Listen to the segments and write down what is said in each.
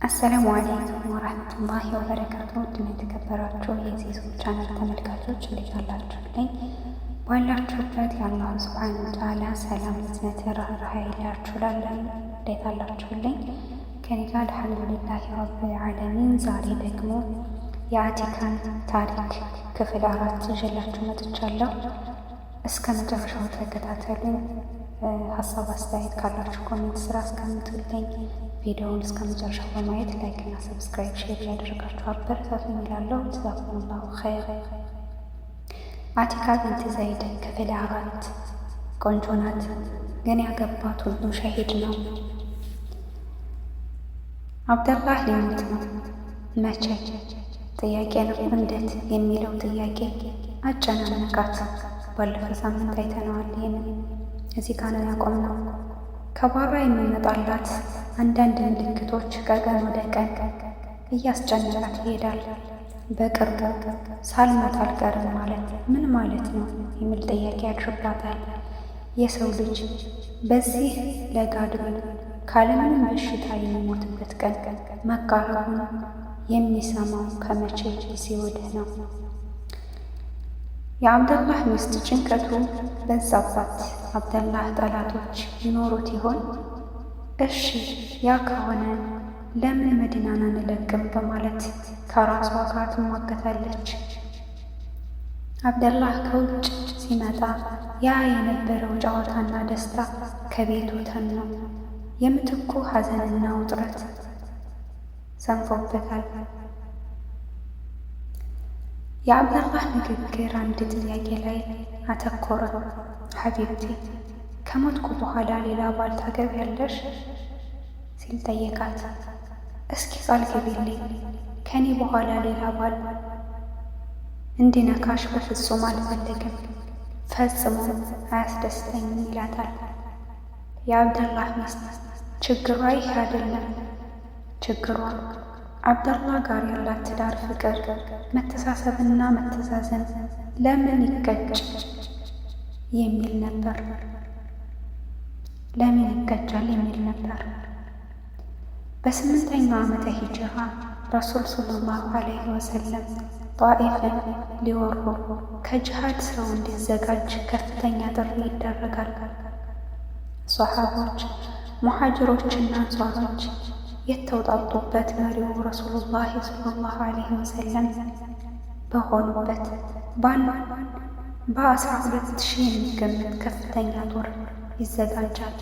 السلام عليكم ورحمة الله وبركاته። ውድና የተከበራችሁ የዚዙ ቻናል ተመልካቾች እንዴት አላችሁልኝ? ባላችሁበት የአላህ سبحانه وتعالى ሰላም፣ እዝነት፣ ርህራሄ ይላችሁ ላለን እንዴት አላችሁልኝ? ከኔ ጋር الحمد لله رب العالمين። ዛሬ ደግሞ የአቲካን ታሪክ ክፍል 4 ይዤላችሁ መጥቻለሁ። እስከ መጨረሻው ተከታተሉኝ። ሀሳብ አስተያየት ካላችሁ comment ስር አስቀምጡልኝ። ቪዲዮውን እስከ መጨረሻው በማየት like እና subscribe share እያደረጋችሁ አበረታቱኝ እላለሁ። جزاكم الله خير። አቲካ ቢንት ዘይድ ክፍል 4። ቆንጆ ናት፣ ግን ያገባት ሁሉ ሸሂድ ነው። አብደላህ ሊሞት ነው። መቼ ጥያቄ ነው፣ እንዴት የሚለው ጥያቄ አጨናነቃት። ባለፈው ሳምንት አይተነዋል። ይህንን እዚህ ጋ ነው ያቆምነው። ከባሏ የሚመጣላት አንዳንድ ምልክቶች ከቀን ወደ ቀን እያስጨነቃት ይሄዳል። በቅርቡ ሳልሞት አልቀርም ማለት ምን ማለት ነው የሚል ጥያቄ ያድርባታል። የሰው ልጅ በዚህ ለጋ ዕድሜው ካለምንም በሽታ የሚሞትበት ቀን መቃረቡን የሚሰማው ከመቼ ጊዜ ወዲህ ነው? የአብደላህ ሚስት ጭንቀቱ በዛባት። አብደላህ ጠላቶች ይኖሩት ይሆን? እሺ ያ ከሆነ ለምን መዲናን አንለቅም? በማለት ከራሷ ጋር ትሟገታለች። አብደላህ ከውጭ ሲመጣ ያ የነበረው ጨዋታና ደስታ ከቤቱ ተኖ የምትኩ ሐዘንና ውጥረት ሰንፎበታል። የአብደላህ ንግግር አንድ ጥያቄ ላይ አተኮረ። ሐቢብቲ ከሞትኩ በኋላ ሌላ ባል ታገቢያለሽ? ሲል ጠየቃት። እስኪ ቃል ግቢልኝ፣ ከኔ በኋላ ሌላ ባል እንዲነካሽ በፍጹም አልፈልግም፣ ፈጽሞ አያስደስተኝም ይላታል። የአብደላህ ሚስት ችግሯ ይህ አይደለም። ችግሯ አብደላህ ጋር ያላት ትዳር ፍቅር፣ መተሳሰብና መተዛዘን ለምን ይቀጭ የሚል ነበር። ለምን ይቀጫል የሚል ነበር። በ8ኛው ዓመተ ሂጅራ ረሱል صلى الله عليه وسلم ጣኢፍን ሊወሩ ከጅሃድ ሰው እንዲዘጋጅ ከፍተኛ ጥሪ ይደረጋል። ሶሓቦች፣ ሙሐጅሮችና አንሷሮች የተውጣጡበት መሪው ረሱሉላህ صلى الله عليه وسلم በሆኑበት በ12,000 የሚገመት ከፍተኛ ጦር ይዘጋጃል።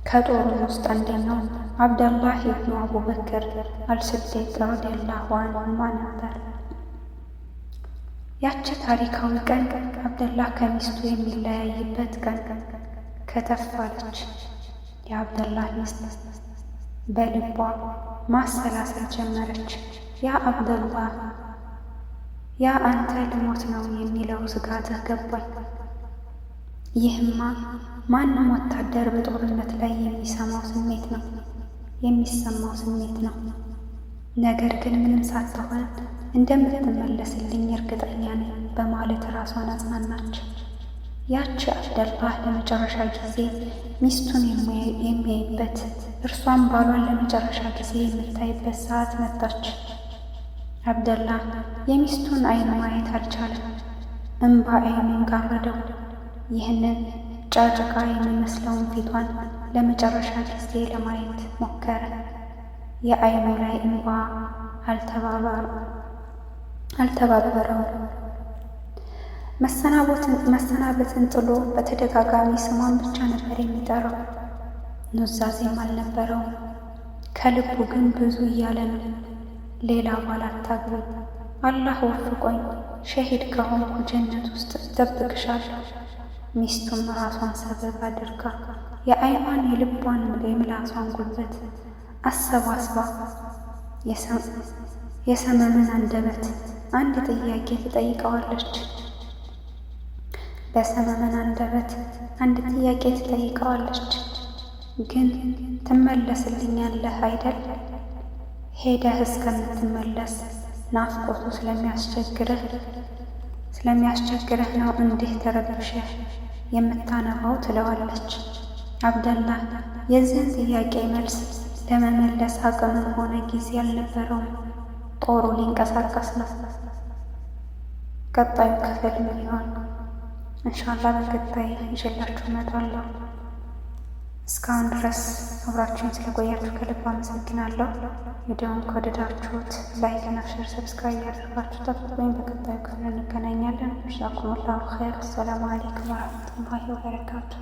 ከጦሩ ውስጥ አንደኛው አብደላህ ኢብኑ አቡበክር አልስዲቅ ረዲየላሁ አንሁማ ነበር። ያቺ ታሪካዊ ቀን አብደላህ ከሚስቱ የሚለያይበት ቀን ከተፍ አለች። የአብደላህ ሚስት በልቧ ማሰላሰል ጀመረች። ያ አብደላህ፣ ያ አንተ ልሞት ነው የሚለው ስጋትህ ገባኝ። ይህማ ማንም ወታደር በጦርነት ላይ የሚሰማው ስሜት ነው የሚሰማው ስሜት ነው። ነገር ግን ምንም ሳትሆን እንደምትመለስልኝ እርግጠኛ ነኝ በማለት ራሷን አጽናናች። ያቺ አብደላህ ለመጨረሻ ጊዜ ሚስቱን የሚያይበት እርሷም ባሏን ለመጨረሻ ጊዜ የምታይበት ሰዓት መጣች። አብደላህ የሚስቱን ዓይን ማየት አልቻለም። እምባ ዓይኑን ጋረደው። ይህንን ጨርቃ የሚመስለውን ፊቷን ለመጨረሻ ጊዜ ለማየት ሞከረ። የዓይኑ ላይ እምባ አልተባበረውም። መሰናበትን ጥሎ በተደጋጋሚ ስሟን ብቻ ነበር የሚጠራው። ኑዛዜም አልነበረውም። ከልቡ ግን ብዙ እያለ ነው። ሌላ ባል አታግቢ፣ አላህ ወፍቆኝ ሸሂድ ከሆንኩ ጀነት ውስጥ እጠብቅሻለሁ። ሚስቱም ራሷን ሰበብ አድርጋ የዓይኗን የልቧን የምላሷን ጉልበት አሰባስባ የሰመመን አንደበት አንድ ጥያቄ ትጠይቀዋለች። በሰመመን አንደበት አንድ ጥያቄ ትጠይቀዋለች። ግን ትመለስልኛለህ አይደል? ሄደህ እስከምትመለስ ናፍቆቱ ስለሚያስቸግርህ ነው እንዲህ ተረብሸህ የምታነባው ትለዋለች። አብደላህ የዚህን ጥያቄ መልስ ለመመለስ አቅምም ሆነ ጊዜ አልነበረውም። ጦሩ ሊንቀሳቀስ ነው። ቀጣዩ ክፍል ምን ይሆን? ኢንሻአላህ በቀጣይ ይዤላችሁ እመጣለሁ። እስካሁን ድረስ አብራችሁን ስለቆያችሁ ከልብ አመሰግናለሁ። ቪዲዮውን ከወደዳችሁት like እና share፣ subscribe ያደርጋችሁ ጠብቁኝ። በቀጣዩ ክፍል እንገናኛለን። جزاكم الله خير። السلام عليكم ورحمة الله وبركاته።